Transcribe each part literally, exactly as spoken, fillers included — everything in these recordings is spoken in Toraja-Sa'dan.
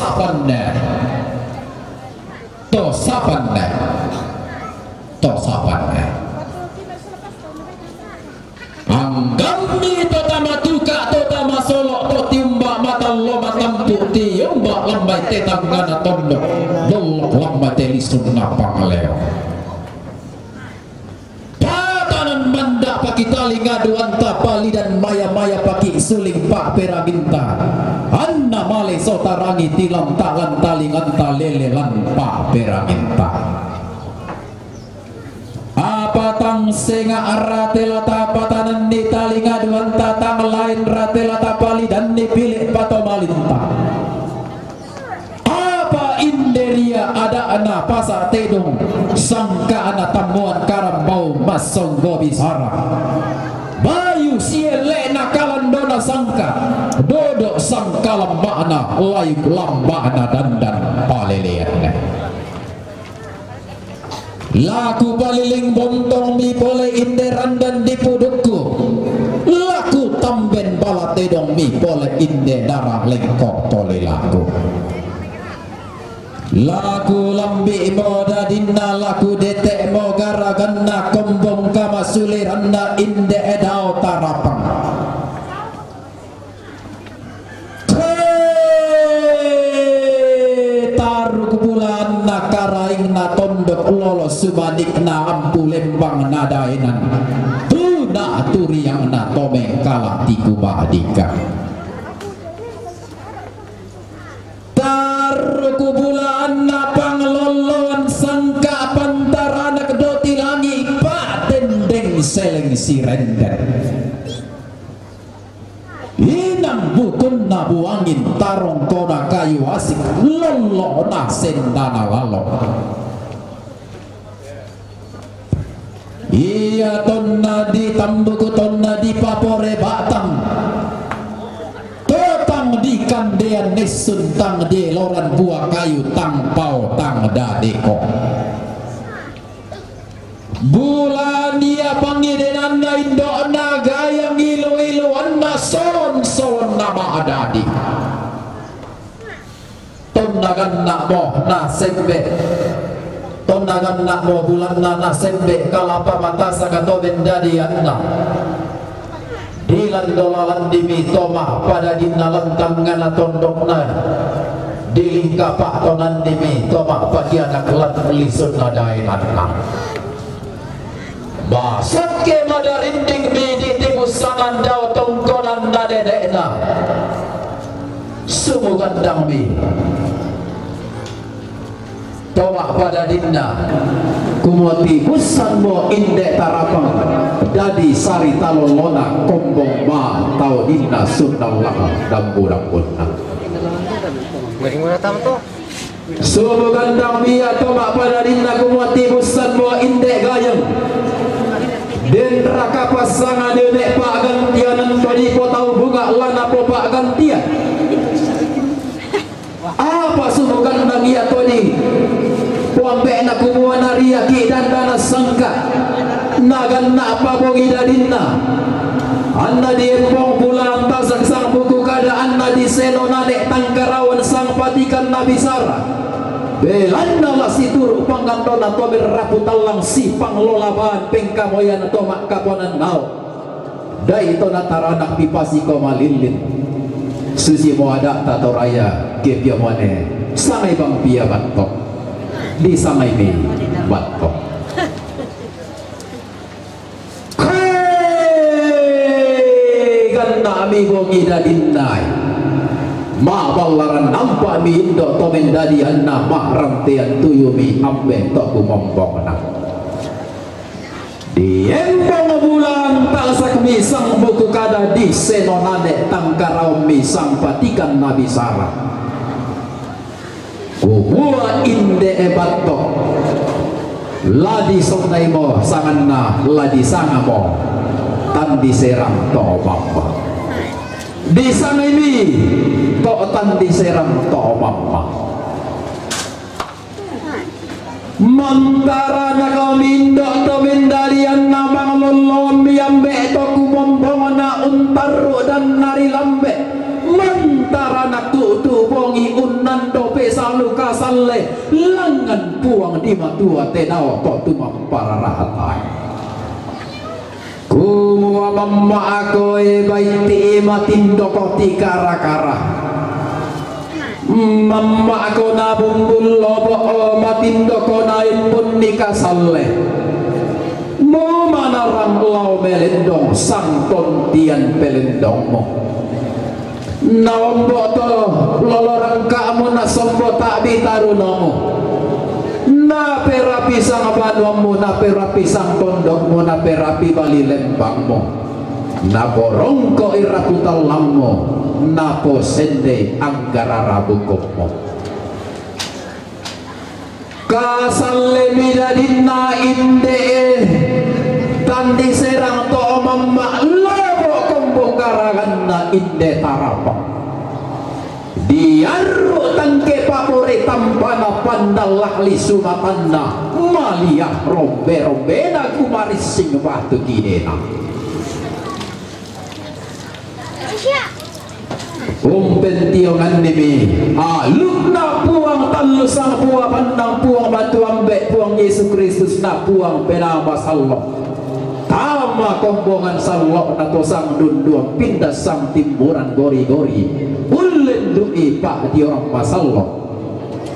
Sapanne. To sapanne. To sapanne. Anggammi to tamatuka, to tamasolo, to tiumba matallo matampu, tiumba lambai te tangngana tondok, dollok lambai te lisunna pangleo. Patanan manda paki talinga duanta palidan maya-maya paki suling pa peraginta. Anna male so tarangi tilam talan talinganta lele lan pa peraginta. Apa tang senga arate lata patananni talinga duanta tang lain rate lata palidanni pile patomalinta. Apa inderia ada'na pasa tedong sangka'na tammuan karambau massonggo bisara. Bayu sielle'na kalandona sangka, dodo sangka lamba'na, layuk lamba'na dandan paleleanna. Laku paliling bontongmi pole inde randan di pudukku. Laku tamben bala tedongmi pole inde dara lengko pole laku. Laku lambi'mo dadinna, laku dete'mo garaganna kombong kamasuliranna inde edao tarapang. Taruk bulanna karaingna tondok lolo subanikna ampu lembangna daenan. Tuna turiangna tomeng kala tiku badika. Taruk bulanna panglolloan sangka pantaranak doti langi patendeng seleng sirenden. Inang bukunna buangin tarongkona kayu asik, lollona sendana lalo. Iya tonna ditambuk tonna dipapore batang. Totang dikandean nessun tang dieloran bua kayu tang pao tang dadeko. Bulan ia pangidenanna indo'na gayang ilu-iluanna son-sonna ma'dadi. Tonna ganna'mo nasembe. Tonna ganna'mo bulanna nasembe kalapa matasaka to mendadianna. Dilando lalandimi toma padadinna lentangngana tondokna. Dilingkapa tonandimi toma pakianak lan lisunna daenanna. Basakke madarindingmi ditibussangan dao tongkonanna dede'na. Sumugandangmi. Toma padadinna, kumua tibussanmo inde tarapang, dadi sarita lollona kombong ma tau dinna sunnallah dambu-dambunna. Sumugandangmi ia toma padadinna kumua tibussanmo inde gayeng. Denraka passanga dene pa'gantianan to dipotau bunga lanapo pa'gantian. Apa sumugandang ia todi? Poambe'na kumua nariaki dandana sangka. Naganna'pa bongi dadinna. Anna diembong bulan tasak sang buku kada anna diseno nane tangkarawan sang patikan nabi Sara. Belanna la situru pangandona to berrapu tallang sipang lolaban pengkamoyan to makkaponan nao. Dai to nataranak pipasiko malillin. Susimo ada'ta to raya, kepia muane, sangai bang pia batto. Disangaimi batto. Hei, ganna'mi bongi dadinnai. Ma'ballaran nampa'mi indo to mendadianna ma'rantean tuyumi ambe to kumombongna. Diembong bulan tasakmi sang buku kada diseno nane tangkaraommi sang patikan nabi Sara. Kubua inde'e batto. La disonnaimo sanganna la disangamo tandi serang to mamma. Disangaimi to tandi serang to mamma. Mantarana kami indo' to mindalianna manglollomi ambe' to kumombongna untarru' danna ri lambe'. Mantarana ku'tu bongi unnando pesalu kasalle, langngan Puang di Matua tenao to tumampararatae. Kumua mamma'ko e baitti'i matindoko tikara-kara. Mamma'ko na bumbul lobo'o matindoko na imbunni kasalle. Mumanarang lao melendong sangtontian pelendongmu. Naombo' to lolo rangka'mu, nasombo ta'bi tarunomu. Naperapi sang banuammu, naperapi sang tondokmu, naperapi bali lembangmu. Naporongko'i rapu tallangmu, naposendei anggarara bukummu. Kasallemi dadinna inde'e, tandi serang to mamma' lobo' kombong garaganna inde tarapang. Diarru' tangke papore tampana pandalla' lisu matanna, malia rombe-rombena kumarissing batu kinena. Umpentionganni mi alukna Puang tallu sang bua bannang Puang batu ambe' Puang Yesu Kristus na Puang Penaa Masallo'. Tama kombongan sallo'na to sang dunduang pinda sang timburan gori-gori. Ullendu'i pa'diorang masallo'.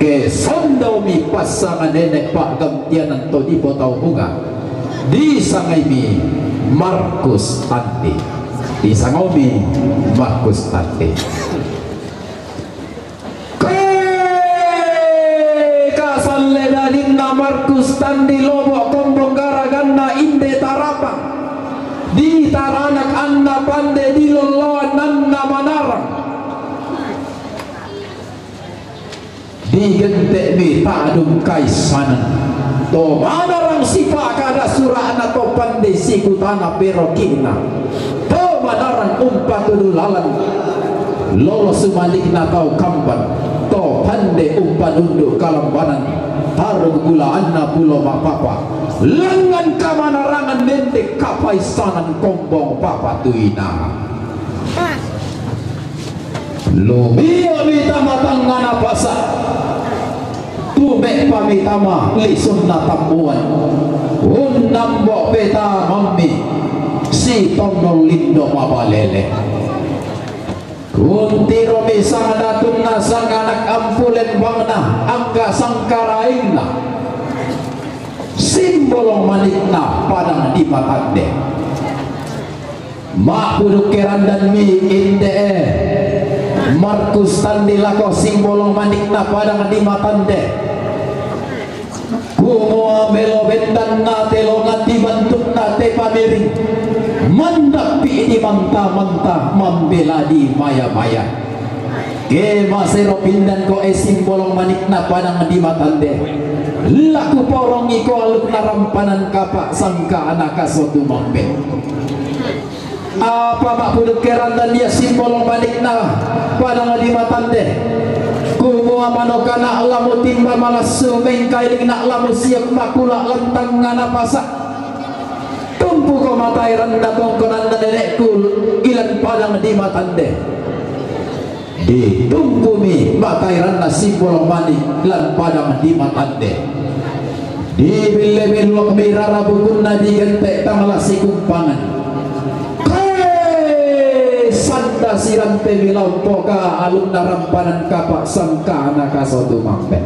Ke sondomi passanga nene' pa'gantianan to dipotau bunga, disangaimi Markus Andi. Disangaomi Markus Andi. Ke kasalle dadinna Markus Tandi lobo' kombong garaganna inde tarapang. Ditaranak anna pande dilolloan anna manarang. Digente'mi ta'dung kaissanan. To manarang sipa'kada sura'na to pande sikutana peroki'na. To manarang umpatudu lalan lolo sumalikna tau kamban. To pande umpanundu' kalambanan tarung bulaanna bulo mapapa. Langngan kamanarangan nende' kapaissanan kombong papatuina. Lumio'mi tama tangngana pasa', tume'pami tama lisunna tammuan, unnambo' petamammi sitonnol lindo mabalele. Untiromi sangdatunna sanganak ampulen bangna angga sangkaraengna, simbolong manikna padang di matande. Ma'puduk kerandanmi inde'e Markus Tandi lako simbolong manikna padang di matande. Kumua melo bendanna te longan dibantukna te pamiring, mandappi' di manta-manta mambela di maya-maya. Ke masero pindanko e simbolong manikna padang di matande, laku porongiko alukna rampanan kapa' sangka'na kasotu mambe. Apa ma'puduk kerandan ia simbolong manikna padang di matande. Kumua manokana' lamu timba malassu mengkailingna' lamu siok makula' lantangngana pasa'. Tumpuko matairanna tongkonanna nene'ku ilan padang di matande. Ditumpumi matairanna simbolong manik lan padang di matande. Dibille-billokmi rara bukunna digente' tangla sikumpangan. Kae sanda sirante milompoka alunna rampanan kapa' sangka'na kasotu mambe.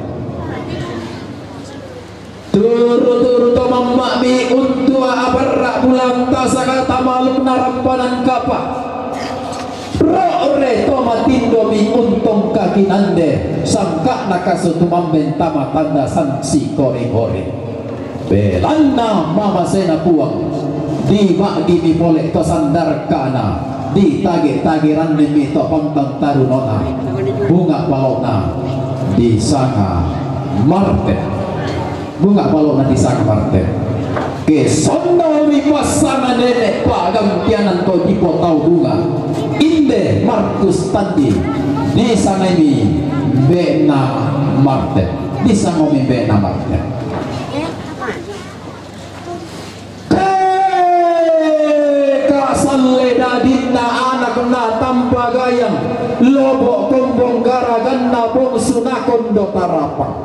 Turu-turu to mamma'mi untua abarra' bulang tasaka tamalukna rampanan kapa'. Ro're to matindomi untongka kinande sangka'na kasotu mambe tama tanda sansi kore-kore. Belanna mamasena Puang, dima'gimi pole to sandarkana, ditage-tagerannimi to pantang tarunona, bunga' palo'na disanga Marten. Bunga' palo'na disanga Marten. Ke sondomi passanga nene' pa'gantianan to dipotau bunga', inde Markus Tandi, disangaimi mbe'na Marten. Disangaomi mbe'na Marten. Dinna anakna Tampagayang, Lobo Kombong garaganna, bungsuna Kondo Tarapang.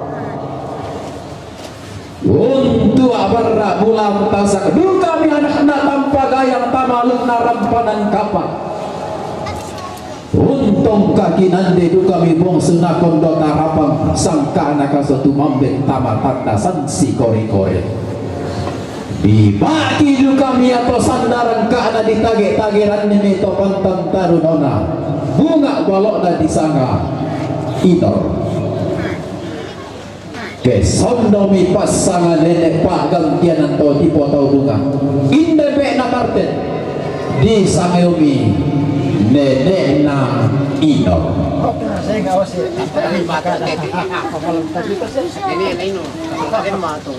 Untu' abarra' bulan tasak, dukami anakna Tampagayang, tamalukna rampanan kapa'. Untongka kinande dukami bungsuna Kondo Tarapang, sangka'na kaso tumambe' tama tandasan sikore-kore. Diba'ki dukami ato sandarangka'na, ditage-tagerannimi to pantan tarunona, bunga' balo'na disanga Inor. Ke sondomi passanga nene' pa'gantianan to dipotau bunga'. Inde be'na parten, disangayomi nene'na Inor.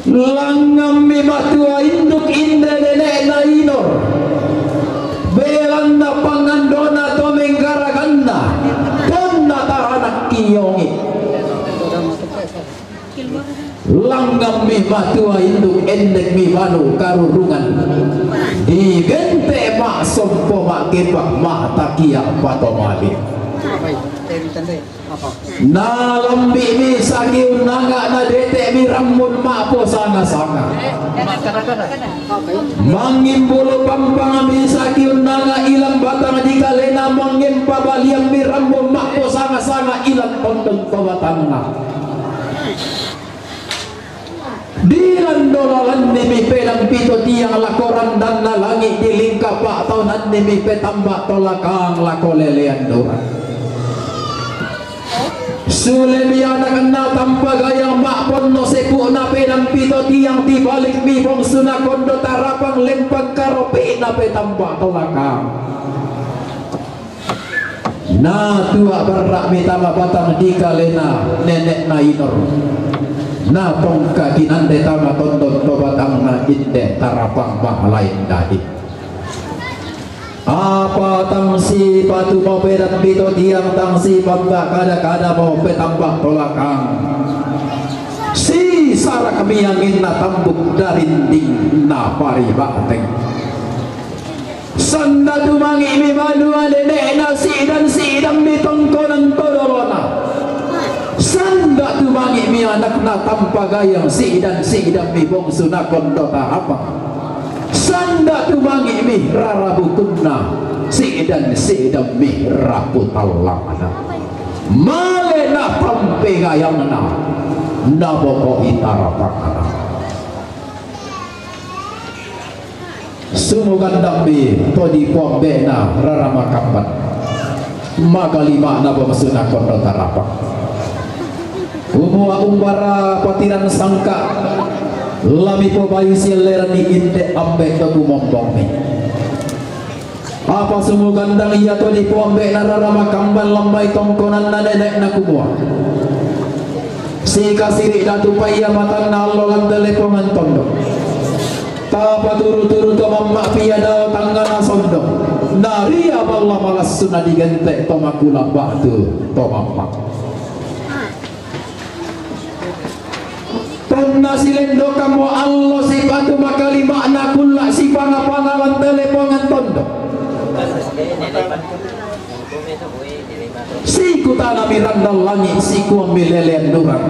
Langngammi matua induk inde nene'na Inor, belanna pangandona to menggaraganna, tonna taranakki yongi. Langngammi matua induk endekmi manu karurungan, digente' ma'sompo ma'gepa' ma'takia' patomali. Nalambi'mi saki unnanga', nadete'mi rammun ma'posanga-sanga. Mangngimbulu pampangmi saki unnanga' ilang batang dikalena, mangngempa baliammi rammun ma'posanga-sanga ilang tondon to batanna. Dilando lalannimi pedang pito tiang lako randanna langi', dilingka pa'taunannimi petamba tolakang lako lelean dura. Sulemi anakna Tampagayang ma'ponno sepu'na pedang pito tiang, tibalikmi bongsuna Kondo Tarapang lempang karopi'na petamba tolakang. Natua' barra'mi tama batang dikalena nene'na Inor. Natongka kinande tama tondon to batanna inde Tarapang ma'lain dadi. Apa tang sipatu mo pedang pito tiang, tang sipanta kada-kada mo petamba tolakang. Sisarakmi anginna tambuk darinding napariba'teng. Sanda tumangi'mi banua nene'na, si'dan-si'dammi tongkonan to dolona. Sanda tumangi'mi anakna Tampagayang, si'dan-si'dammi bongsuna Kondo Tarapang. Sanda tumangi'mi rara bukunna, si'dan-si'dammi rapu tallangna. Malena Tampagayangna, naboko'i Tarapangna. Sumugandammi to dipoambe'na rara makamban, makalima'na bongsuna Kondo Tarapang. Kumua umbara patiran sangka' la mipobayu sielleranni inde ambe' to kumombongmi. Apa sumugandang ia to dipoambe'na rara makamban lan mai tongkonanna nene'na kumua, sikasiri' datu paia matanna allo lan tellepongan tondok. Tapaturu-turu to mamma' pia dao tangngana sondong, naria balla malassu nadigente' to makula' ba'tu to mamma'. Tonna silendokammo allo sipatu makalima'na kulla' sipanga-panga lan tellepongan tondok. Sikutanami randan langi', sikuammi lelean durang.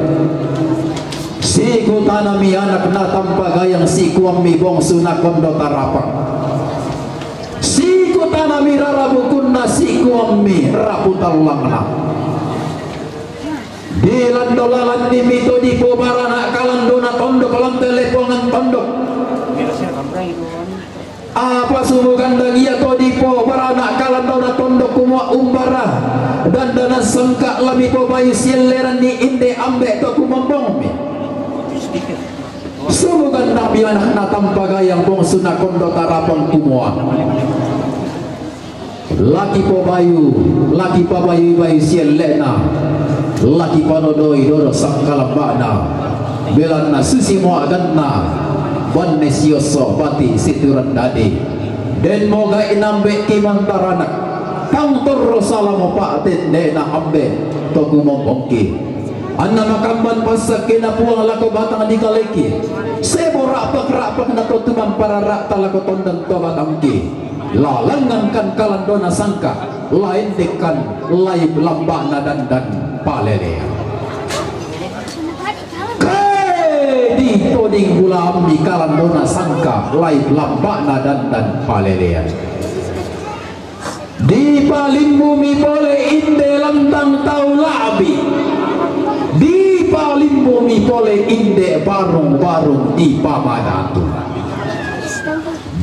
Sikutanami anakna Tampagayang, sikuammi bongsuna Kondo Tarapang. Sikutanami rara bukunna, sikuammi rapu tallangna. Dilando lalannimi to dipobarana kalandona tondok lan tellepongan tondok. Apa sumugandang ia to dipobarana kalandona tondok kumua umbara dandanan sangka' la mipobayu sielleranni inde ambe' to kumombongmi. Sumugandammi anakna Tampagayang bongsuna Kondo Tarapang kumua, la kipobayu, la kipabayu-bayu sielle'na, la kipadodoi dodo sangkalamba'na, belanna susimo a'ganna banne siosso' bati' siturang dadi. Denmo gai' nambe' kimang taranak, tang torro salamo pa'tende'na ambe' to kumombongki. Anna makamban passakkena Puang lako batang dikaleki, sebo ra'pak-ra'pakna to tumampa rara'ta lako tondon to batangki. Lalangan kan kalandona sangka, laendek kan laib lamba'na dandan palelean. Ke ditoding hulami kalandona sangka, laib lamba'na dandan palelean. Dipalimbu mi pole inde lantang tau la'bi. Dipalimbu mi pole inde barung-barung dipamadatu.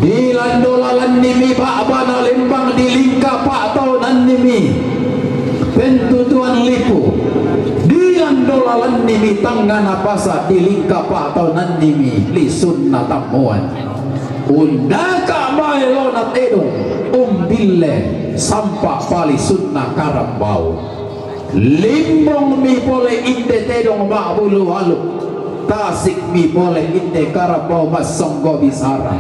Dilando lalanni mi ba'bana lembang, dilingka pa'taunanni mi pentutuan lipu. Dilando lalanni mi tangngana pasa, dilingka pa'taunanni mi lisunna tammuan. Undaka' maelona tedong umbille sampa' palisunna karambau. Limbong mi pole inde tedong ma'bulu alu, tasik mi pole inde karambau massonggo bisara.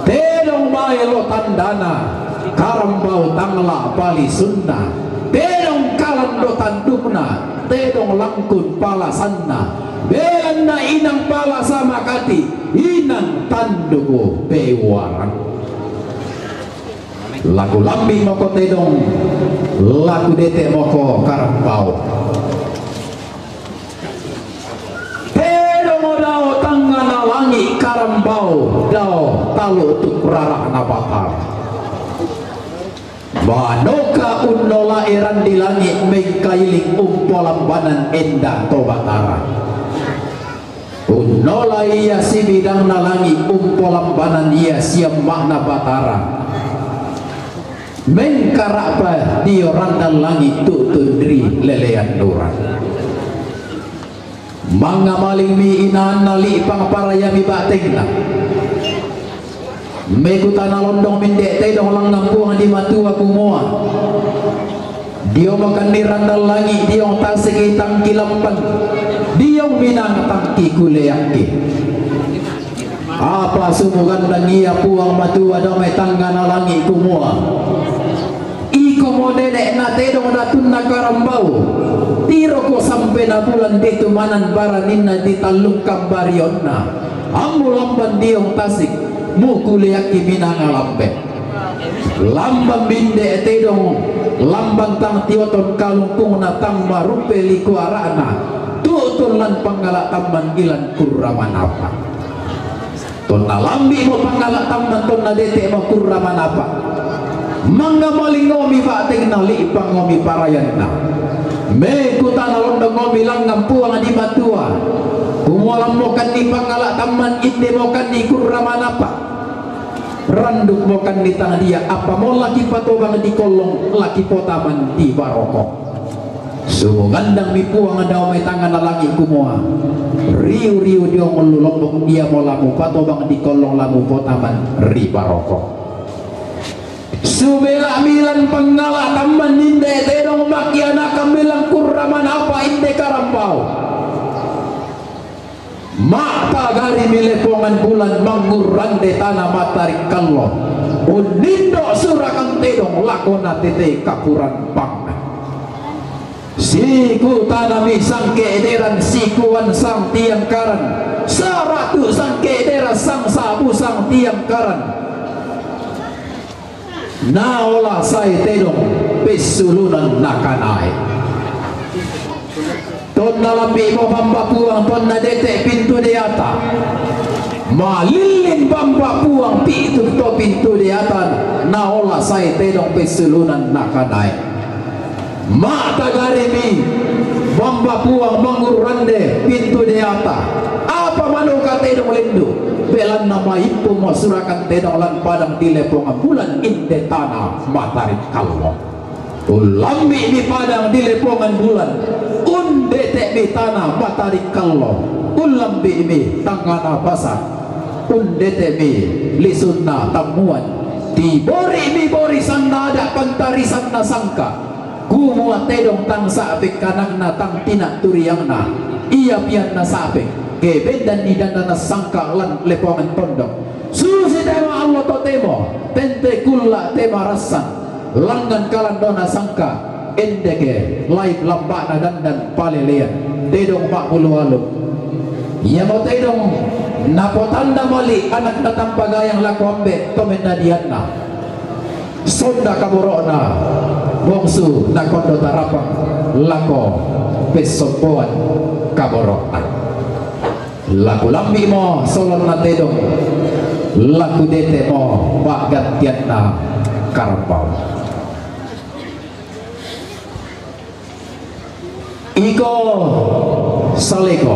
Tedong maelo tandana, karambau tangla' palisunna. Tedong kalando tandukna, tedong langkun palasanna. Belanna inang palasa makati, inang tanduku peuarang. Laku lambi' mako tedong, laku dete' mako karambau. Tedong dao tangngana langi' karambau, dao talu tu' rara'na Batara. Manoka unnola'e randi langi' mengkailing umpolambanan enda to Batara. Unnolai ia sibidangna langi' umpolambanan ia siamma'na Batara. Mengkara'pa dio randan langi' tu'tun ri lelean uran. Mangngamaling mi inaanna li'pang parayami ba'tengna. Mekutana londong minde' tedong langngan Puang di Matua kumua, dio mokanni randan langi' diong tasiki tangki lamban, diong minanga tangki kuleakki. Apa sumugandang ia Puang Matua dao mai tangngana langi' kumua, iko mo nene'na tedong datunna karambau, tiroko sampena bulan ditumanan baraninna ditallungkan barionna, ammu lamban diong tasik, mukuleakki minanga lambe. Lamban minde' tedong, lamban tang tioton kalungkungna tang maruppe liku ara'na, tu'tun lan pangngala' tamman ilan kurra manapa. Tonna lambi'mo pangngala' tamman, tonna dete'mo kurra manapa. Mangngamalingngomi ba'tengna li'pangngomi parayanna. Mekutana londongngomi langngan Puang di Matua. Kumua lammokanni pangngala' tamman, indemokanni kurra manapa. Randukmokanni tang dia, apa mo laki patobang di kollong, laki potaman di baroko. Sumugandangmi Puang dao mai tangngana langi' kumua, riu-riu diong ullu lombok iamo la mupatobang di kollong la mupotaman ri baroko. Sumela' milan pangngala' tamman inde tedong makianakan milan kurra manapa inde karambau. Ma'tagari mi lepongan bulan mangngurrande tana matarik kallo. Unnindo' surakan tedong lakona tete kapuran pangngan. Sikutanami sangke'deran sikuan sang tiang karan, saratu' sangke'deran sang sa'bu sang tiang karan. Naola sae tedong pessulunan nakanae. Tonna lambi'mo bamba Puang, tonna dete' pintu deata. Malillin bamba Puang pitu to pintu deata, naola sae tedong pessulunan nakanae. Ma'tagarimi bamba Puang mangurrande pintu deata. Apa manoka tedong lendu', belanna maippumo surakan tedong lan padang di lepongan bulan inde tana matarik kallo. Ullambi'mi padang di lepongan bulan, undete'mi tana matarik kallo, ullambi'mi tangngana pasa, undete'mi lisunna tammuan, tibori'mi borisanna ada' pantarisanna sangka. Kumua tedong tang sa'pek kanakna tang tina' turiangna, ia pianna sa'pek, ke bendanni dandanna sangka lan lepongan tondok. Susi tema allo totemo, tente kulla' tema rassan, langngan kalandona sangka, endeke, laib lamba'na dandan palelean, tedong ma'bulu alu. Iamo tedong napotanda mali' anakna tampagayang lako ambe' to mennadianna. Sonda kaboro'na Bongsu Nakondo Tarapang lako pessomboan kaboro'na. La kulambi'mo solonna tedong, la kudetemo pa'gantianna karambau. Iko saleko.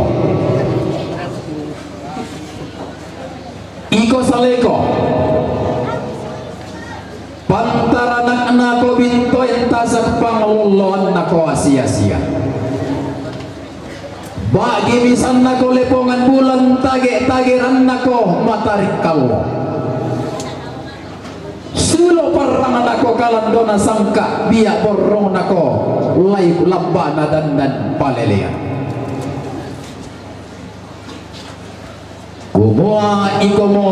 Iko saleko. Pantaranaknako bintoen tasak pangolloannako asia-sia. Ba'gi misannako lepongan bulan tage-tagerannako matarik kallo. Sulo parrangnako kalandona sangka bia borrongnako lai labba'na dandan palelean. Kumua ikomo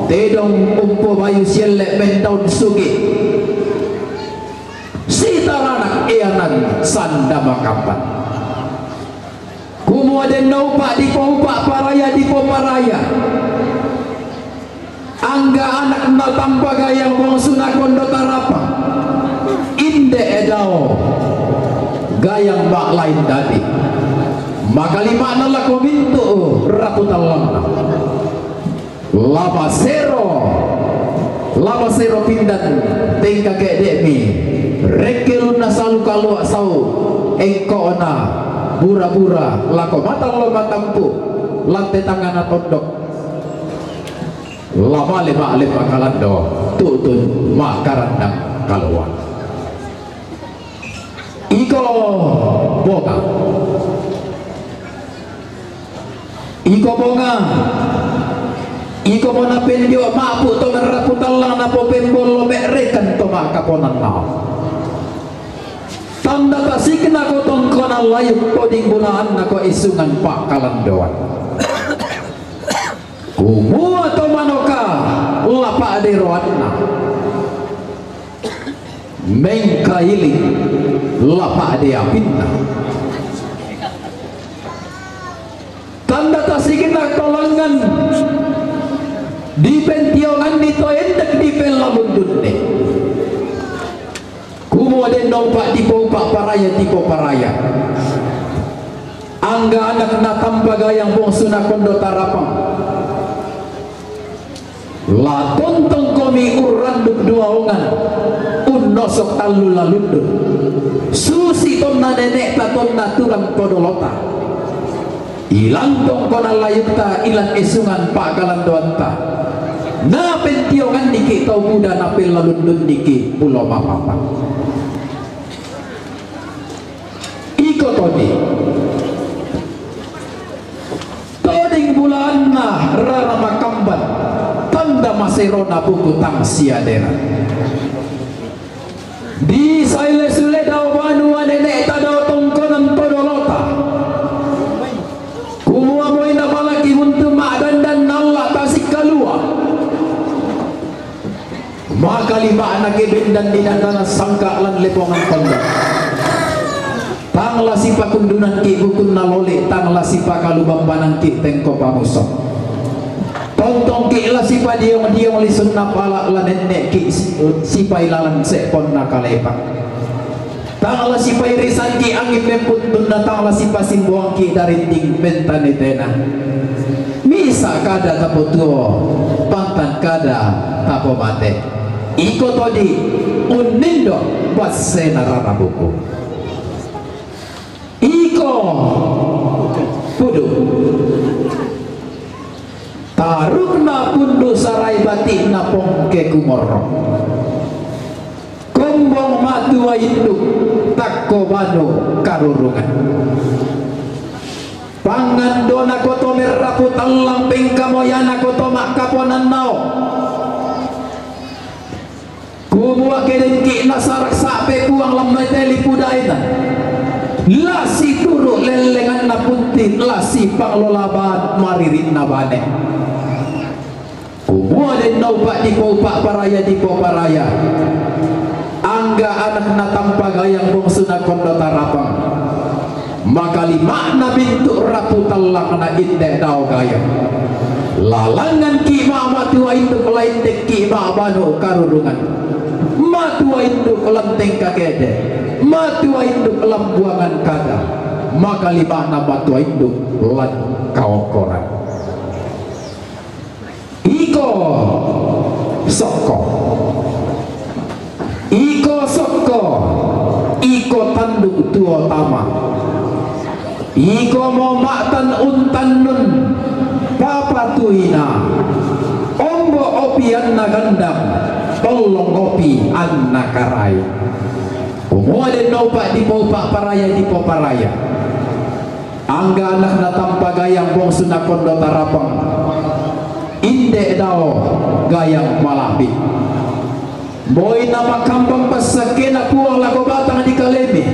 tedong umpobayu sielle mendaun sugi, sitaranak eanan sanda makamban. Kumua denno upa' dipoupa' paraya dipoparaya. Angga anak natamba gayang Bongsu Nakondo Tarapang, inde' dao gayang ma'lain dadi. Makalima'na lako mintu' rapu tallangna. Lama sero, lama sero pindan tengka ke'de'mi, rekkelunna salu kalua' sau', engko'na bura-bura lako matallo matampu' lan te tangngana tondok. La male ma'lemma kalando, tu'tun ma'karannang kalua'. Iko bonga. Iko bonga. Iko mo napendio ma'pu to merrapu tallang napopembollo me'rekan to ma'kaponanna. Tanda tasikna ko tongkonan layuk, toding bulaanna ko isungan pa'kalandoan. Kumua to manoka la pa'de roanna, mengkailing la pa'de apinna. Tanda tasikna to langngan dipentionganni to endek dipelalundunni. Kumua denno upa' dipoupa' paraya dipoparaya. Angga anak natamba gayang Bongsu Nakondo Tarapang. La tontongkomi urranduk duaongan, unnosok tallu lalundun. Susi tonna nene'ta tonna turang to dolota. Ilantongko na layukta ilan isungan pa'kalandoanta. Napentionganni ki' tau buda napellalundunni ki' pulo mapapa. Iko todi. Toding bulaanna rara makamban, tanda maserona buku tang siadera. Disaile sule dao banua nene'ta dao tongkonan to dolota. Kumua moi namalaki buntu ma'dandan nalla' tasik kalua'. Makalima'na ke bendan dinanna sangka lan lepongan tondok. Tang la sipakundunan ki' bukunna loli, tang la sipakalubambanan ki' tengko pamuso. Tontong ki' la sipadiong-diong lisunna pala' la nenne' ki' si-, sipailalan se'ponna kalepa. Tang la sipairisan ki' angin mempuntunna, tang la sipasimboang ki' darinding mentanetena. Misa' kada tapotuo, pantan kada tapomate. Iko todi unnindo bassena rara buku. Iko pudu. Tarukna pundu sarai bati'na pongke kumorro. Kombong matua induk takko banu karurungan. Pangandona koto merrapu tallang pengkamoyana koto ma'kaponannao. Kumua ke dengki' nasarak sa'pe Puang lammai teli pudaina. La situru' lellenganna punti, la sipanglola ba-, mariri'na bane. Kumua denno upa' dipoupa' paraya dipoparaya. Angga anak natampa gayang bungsuna kondo tarapang. Makalima'na bintu' rapu tallangna inde dao gayang. Lalangngan ki' ma'matua induk laindek ki' ma'banu karurungan. Matua induk lan tengka kede, matua induk lan buangan kada, makalimana matua induk lan kaokoran. Iko soko, iko soko, iko tanduk tuo tama. Iko mo matan untannun papatuina. Ombo opi anna gandang, tollong opi anna karai. Kumua den noupa dipo upa paraya dipo paraya. Angga anak na tampa gayang bongsu na kondo tarapang. Inde dao gayang malabi. Boi na makambang pasakena puang lako batang di kalemi.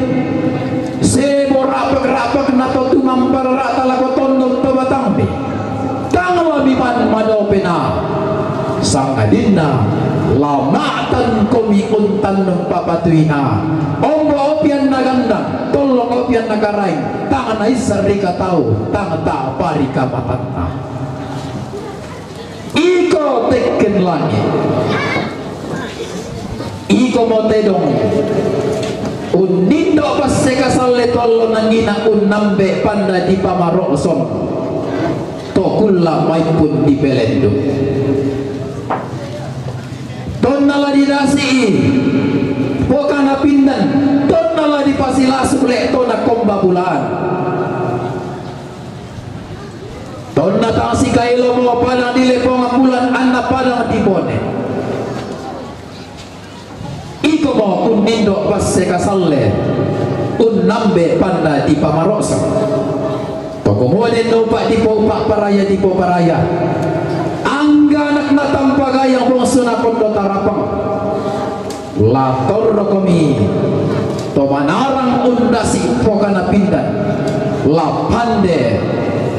Sebo rapak-rapak na to tumampararata lako tondon to batangmi. Tang lami man madopena. Sangadinna lamatan komi untannun papatuina. Ombo opian na gandang, tollong opian na karaing. Tang na isar rika tau, tang ta parika matanna. Iko tekken langi. Iko mo tedong. Unnindo passe kasalle tu allo nangina unnambe panda dipamaro'song. To kulla maippun dipelendu. Tonna la didasi pokana pindan, tonna la dipasilasu le tona komba bulaan. Tonna tang sikailo mo padang di lepongan bulan anna padang di bone. Iko mo unnindo passe kasalle unnambe panda di pamaro'sang. Tokomoden no pa di po pa paraya di po paraya. Angga anak na tampa gayang bongsu na kondo tarapang. La torro komi to manarang undasi pokana pindan. La pande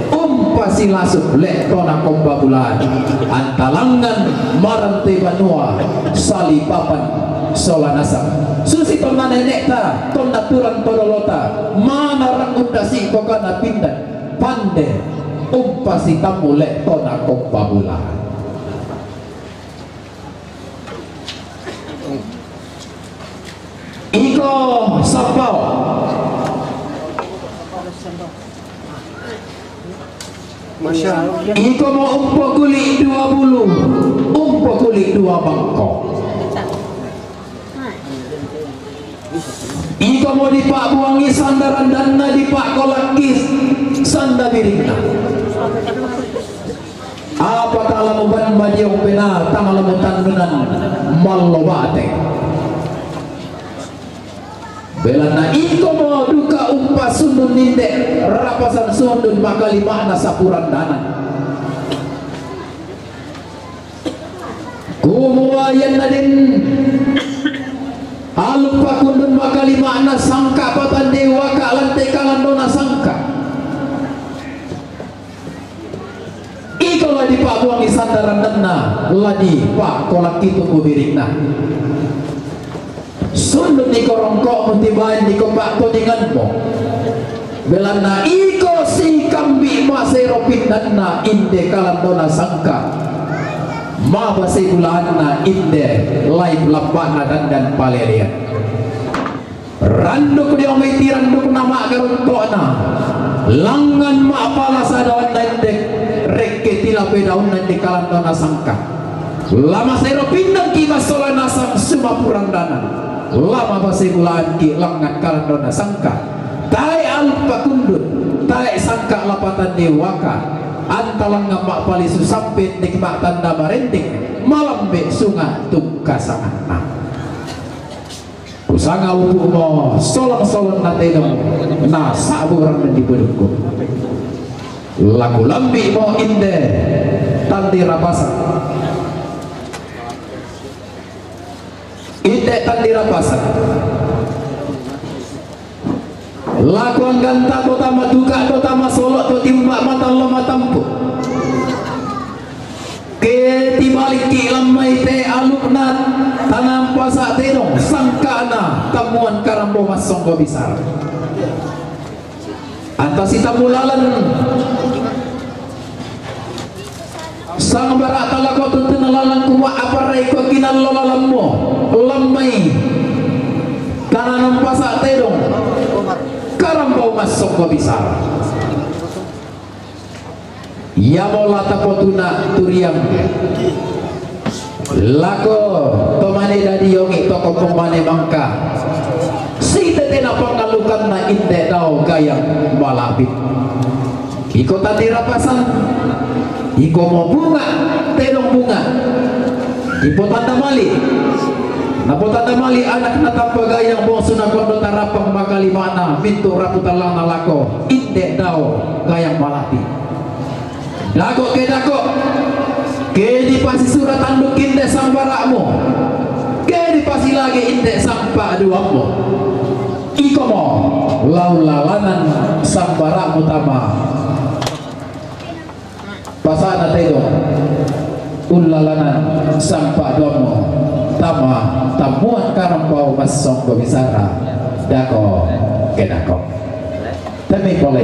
umpasilasu le tona komba bulaan. Antalangan marante banua salipapan sola nasang. Susi tonna nenekta tonna turang todolota manarang undasi pokana pindan. Pande umpasitammu le tona komba bulaan. Iko sapau. Iko mo umpo kuli dua bulu, umpo kuli dua bangko. Iko mo dipa'buangi sanda randanna, dipa'kolakki sanda biringna. Apa tala muban madiong pena, tala mutandunan mallo bate. Belanna iko mo duka umpasundun ninde rapasan sundun makalima'na sapurandanan. Kumua ianna den aluk pakundun makalima'na sangka patandewaka lante kalandona sangka. Iko la dipa'buangi sanda randanna, la dipa'kolakki tumbu biringna. Sundun iko rongko'mu tibaen iko pa'todinganmu. Belanna iko sikambi masero pindanna inde kalandona sangka. Mabase bulaanna inde lain lamba'na dandan palelean. Randuk dio mai tirandukna ma'garunto'na. Langngan ma'palasa daunna inde, rekke tilape daunna inde kalandona sangka. La masero pindangki massola nasang sumapurandanan. La mabase bulaanki langngan kalandona sangka. Tae aluk pakundun, tae sangka lapatan dewaka. Antalangngan ma'palisu sampe inde ma'tanna marendeng, malambe sunga tungkasanganna. Kusanga upu' mo solong-solong na tedong, na sa'bu randan di pudukku. La kulambi' mo inde tandi rapasan. Inde tandi rapasan. La kuangganta to tama duka to tama solo' to timba' matallo matampu'. Ke tibalikki' lammai te alukna tanampasa' tedong sangka'na tammuan karambo massonggo bisara. Anta sitammu lalan Sangbara'ta lako tuntun lalan, kumua aparai ko kinallo lalammu, lammai kananam pasa tedong, karambau massongko bisara. Iamo la tapotuna turiang lako to mane dadi ongi to ko pemane mangka, sitetena pangalukanna inde dao gayang malapit. Iko tandi rapasan, iko mo bunga, tedong bunga. Ipotanda mali. Napotanda mali anak na tampagayang bongsuna kondo tarapang makalimana mintu rapu talana lako inde dao gayang malati. Dako ke dako, ke dipasisura tanduk inde sangbara'mu, ke dipasilagi inde sangpa duammu. Iko mo, lau lalanan sangbara'mu tama. Pasana tedong, ullalanan sangpa duammu tama, tammuan karambau massongko bisara, dako ke dako. Temi pole.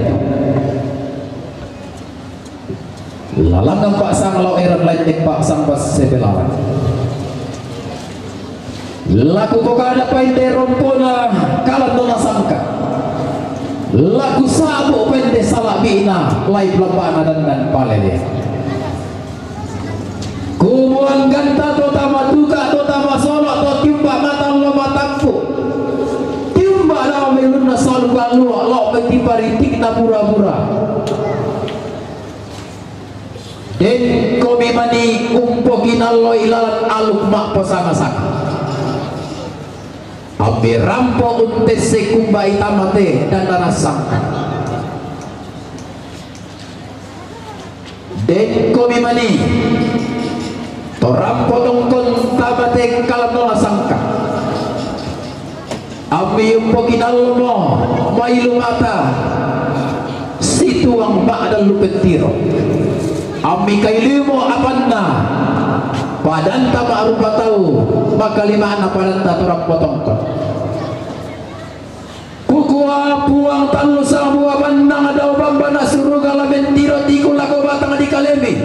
Lalangan paksang lao eran lain paksang pas sebelarang. Laku ko kada painde rompona kalan dona sangka. Laku sabu painde salabina lai pelambana dan dan palele. Kumuang ganta to tama tuka to tama solo to timba mata lo matampu. Timba lao melunna salu balua lao metipa ritikna pura-pura. Dengko memani umpokinallo ilalan aluk ma'posanga-sanga. Ambe rampo untesse kumbai tamate dan nasangka. Dengko memani to rampo tongkon tamate kalan nasangka. Ammi umpokinallomo mailu mata situang ma'dallu pettiro. Ammi kailumo apanna padanta ma'rupa tau makalima'na padanta to rampo tongkon. Kukua Puang tallu sabua bannang dao bambana suruga la mentiro tiku lako batang di kalemi.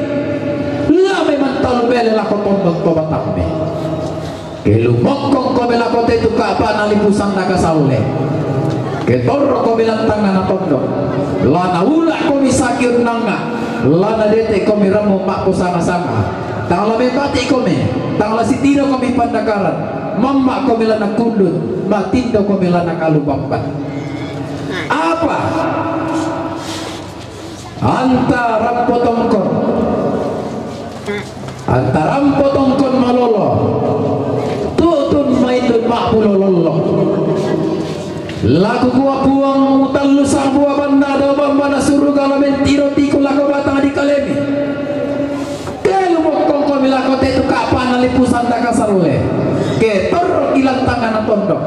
La memang talu bele lako tondok to batangmi. Ke lumokkongko melako te tu ka'pa'na lipusanna kasaule. Ke torrokomi lantangna na tondok. La naula'komi saki unnanga. La nadete'komi rammu ma'posanga-sanga. Tang la mepati'komi. Tang la sitirokomi pandakaran. Mamma'komi la nakundut. Matindokomi la nakalupampan. Apa? Anta rampo tongkon. Anta rampo tongkon malolo. Tu'tun maindun ma'pulo lollo. Laku kua Puang mutallu sabua banna dao bambana suruga la mentiro tiku lako batang di kalemi. Ke lumokkongkomi lako te tu ka'pa'na lipusanna kasalle. Ke torroki lantangna tondok.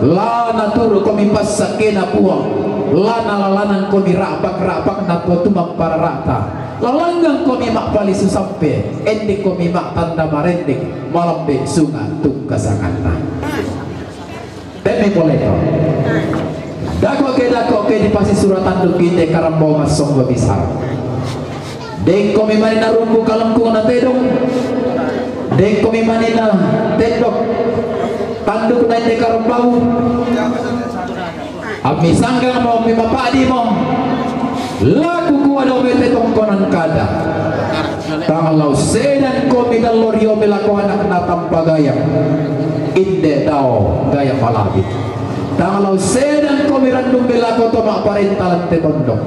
La naturu'komi passakkena Puang. La nalalanangkomi ra'bak-ra'bakna to tumamparara'ta. Lalangngangkomi ma'palisu sampe, endekkomi ma'tanda marendek, malambe sunga tungkasanganna. Temme pole to. Dako ke dako ke dipasisura tanduk inde karambau massongko bisara. Dengkomi mani narumbu kalengkung na tedong. Dengkomi mani na tendok tanduk na inde karambau. Ammi sanggangmo, ammi mapa'dimo. Laku kua dao mete tongkonan kada. Tang lao sedangkomi dallo rio melako anak na tampagayang. Inde dao gaya malabi. Tang lao sedangkomi rannummi lako to ma'parenta lante tondok.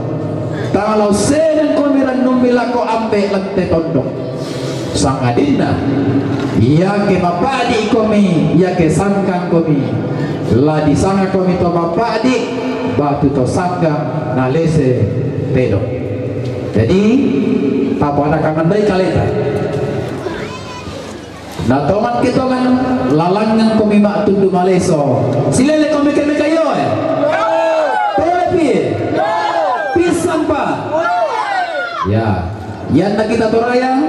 Tang lao sedangkomi rannummi lako ambe lante tondok. Sangadinna, iake mapa'di'komi, iake sanggangkomi, la disangakomi to mapa'di, batu to sanggang, nalese tedong. Jadi, tapada kangandai kaleta. Na tongan ke tongan, lalangngangkomi ma'tundu maleso. Silelekomi ke mekayoe. Pole pi. Pisang pa. Ya. Ianna kita toraya,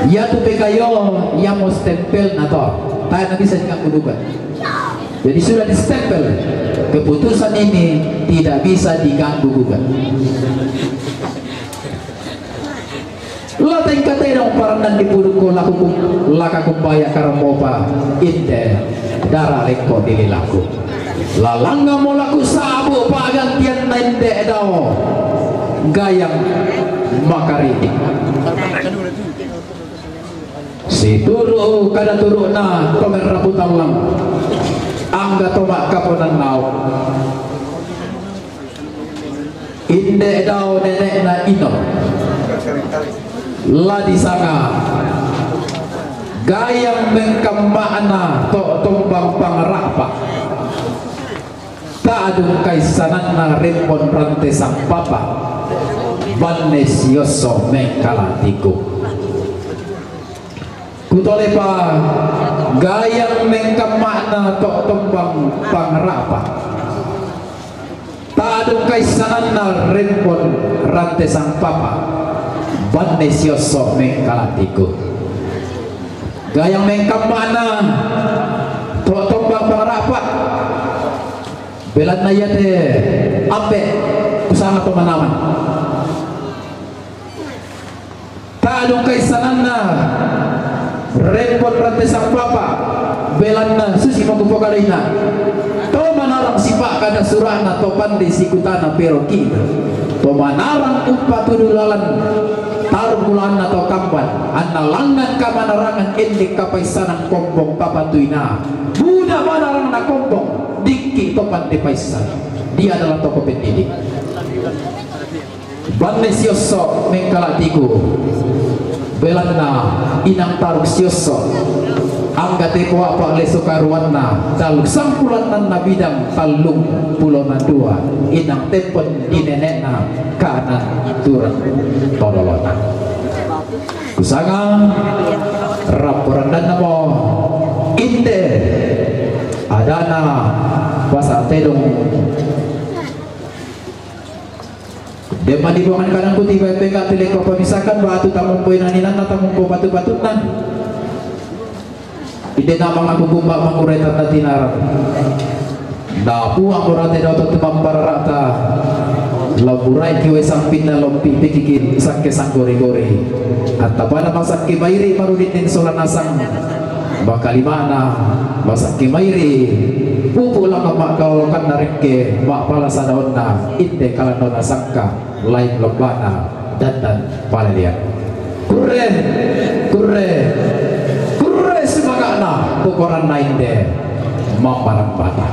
iatu pekayo, iamo stempelna to. Tae' na bisa diganggu gugat. Jadi sudah distempel. Keputusan ini tidak bisa diganggu gugat. Lao Katedong parandan di pudukku, laku kum-, laka kumbaya karambopa, inde dara lekko dililaku. Lalangngamo laku sabu pagantianna inde dao gayang makaritik. Situru kada turu'na to merrapu tallang, angga to makkaponan nauk. Inde dao nene'na Ino, la disanga gayang mengkamma'na to tombang pangra'pa. Ta'dung kaissananna rembon rante sampapa, banne siosso mengkalatiku. Kutolepa gayang mengkamma'na to tombang pangra'pa. Ta'dung kaissananna rembon rante sampapa, banne siosso mengkalatiku. Gayang mengkamma'na to tombang pangra'pa. Belanna iate ambe kusanga to manaman. Ta'dung kaissananna rembon rante sampapa, belanna susi makupokadaina. To manarang sipa kada sura'na to pande sikutana peroki. To manarang umpatudu lalan tarung bulanna to kamban, anna langngan kamanarangan endek kapaissanan kombong papatuina. Buda manarangna kombong, dikki to pande paissan. Dia adalah tokoh pendidik. Banne siosso mengkalatiku, belanna inang taruk siosso, angga tepo apa leso karuanna, tallu sampulannanna bidang tallung pulona dua, inang tepon di nene'na kanan turang tololona. Kusanga rapporandannamo inde adana pasa tedong. Demma dibuangan kanangku tiba pega tileko pamisakan batu tamumpo inaninanna tamumpo batu-batunna. Ide namang aku gumba mangure tanda tinarang. Na puang murate dau to tumampararata. Lamburai kiwe sampinna lompi pikiki sakke sanggori-gori. Atta pada masakke mairi marudin sola nasang. Makalimana, masakke mairi, pupu langa makkaolokanna rekke, ma'pala sadaonna, inde kalandona sangka, lain lobbana, dandan palelian. Kurre, kurre, kurre sumaga'na, pukoranna inde, mammarang bata.